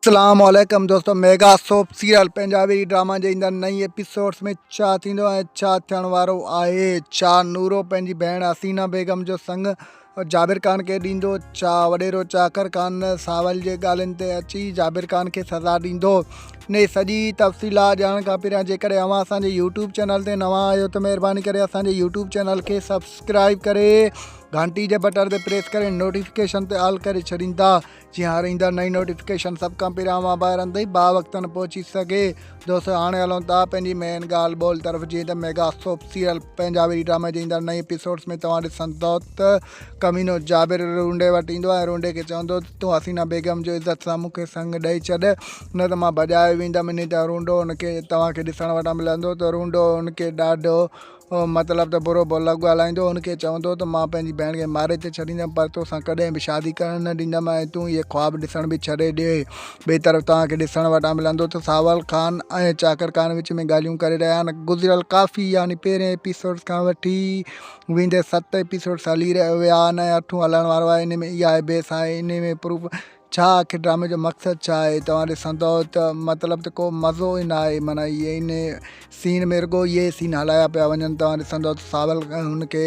اسلام عليڪم دوستو mega soap serial Punjabi drama جي ايندڙ نئين ايپيسوڊز ۾ ڇا ٿيندو ۽ ڇا ٿيڻ وارو آهي ڇا نورو پنهنجي ڀيڻ حسينه بيگم جو سڱ جابر خان کي ڏيندو ڇا وڏيرو چاڪر خان ساول جي ڳالهين تي اچي جابر خان کي سزا ڏيندو انهي سڄي تفصيلات ڄاڻڻ کان پهريان جيڪڏهن اوهان اسان جي يوٽيوب چينل تي نوان آهيو ته مهرباني ڪري اسان جي يوٽيوب چينل کي سبسڪرائب ڪري گهنٽي جي بٽڻ تي پريس ڪري نوٽيفڪيشن تي آل ڪري ڇڏيندا جيئن هر ايندڙ نئين نوٽيفڪيشن سڀ کان پهريان اوهان ڀائرن تائين باوقتن پهچي سگهي. دوستو هاڻي هلون ٿا پنهنجي مين ڳالهه ٻولهه طرف جيئن ته ميگا سوپ سيريل پنجابي ڊرامي جي ايندڙ نئين ايپيسوڊز ۾ توهان ڏسندو ته ڪمينو جابر رونڊي وٽ ايندو آهي ۽ رونڊي کي چوندو ته تون حسينه بيگم جو عزت سان مون کي سڱ ڏئي ڇڏ نه ته مان ڀڄائي ويندم انهي تان رونڊو ان کي توهان کي ڏسڻ وٽان ملندو ته رونڊو ان کي ڏاڍو مطلب ته برو ڀلو ڳالهائيندو هن کي چوندو ته مان پنهنجي ڀيڻ کي ماري ته ڇڏيندم پر توسان ڪڏهن به شادي ڪرڻ نه ڏيندم ۽ تون اهي خواب ڏسڻ به ڇڏي ڏي. ٻئي طرف توهان کي ڏسڻ وٽان ملندو ته ساول خان ۽ چاڪر خان وچ ۾ ڳالهيون ڪري رهيا آهن. گذريل ڪافي يعني پهرين ايپيسوڊز کان وٺي ويندي ست ايپيسوڊز هلي ويا آهن ۽ اٺون هلڻ وارو آهي انهي ۾ اها آهي بيس آهي انهي ۾ پروف ڇا آخر ڊرامي جو مقصد ڇا آهي توهان ڏسندؤ ته مطلب ته ڪو مزو ئي نه آهي معنيٰ اهي ان سين ۾ رڳو اهي سين هلايا پيا وڃن توهان ڏسندؤ ته ساول هن کي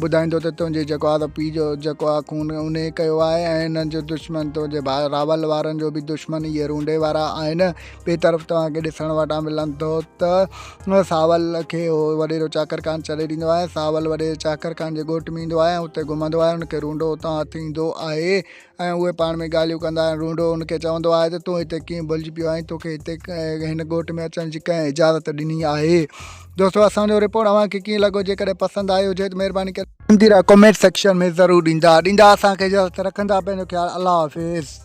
ٻڌائيندو ته تنهنجي جيڪو آهي پيء جو جيڪو آهي خون ان ڪيو آهي ۽ هنن جو دشمن تنهنجي ڀاء راول وارن جو به دشمن اهي رونڊي وارا آهن ٻئي طرف توهان کي ڏسڻ وٽان ملندو ته ساول کي هو وڏيرو چاڪر خان ڇڏي ڏيندو آهي ساول وڏيري چاڪر خان جي ڳوٺ ۾ ايندو آهي ۽ اتي گهمندو آهي هن کي رونڊو اتان هٿ ايندو آهي ۽ اهي پاڻ ۾ ڳالهيون ڪندا آهن. رونڊو هن کي چوندو آهي ته تون هتي ڪيئن ڀلجي پيو آهين، توکي هتي هن ڳوٺ ۾ اچڻ جي ڪنهن اجازت ڏني آهي. دوستو اسان جو رپورٽ اوهان کي ڪيئن لڳو جيڪڏهن پسند آيو هجي ته مهرباني ڪري. قيمتي راء ڪمينٽ سيڪشن ۾ ضرور ڏيندا. ڏيندا اسان کي اجازت رکندا پنهنجو خيال الله حافظ.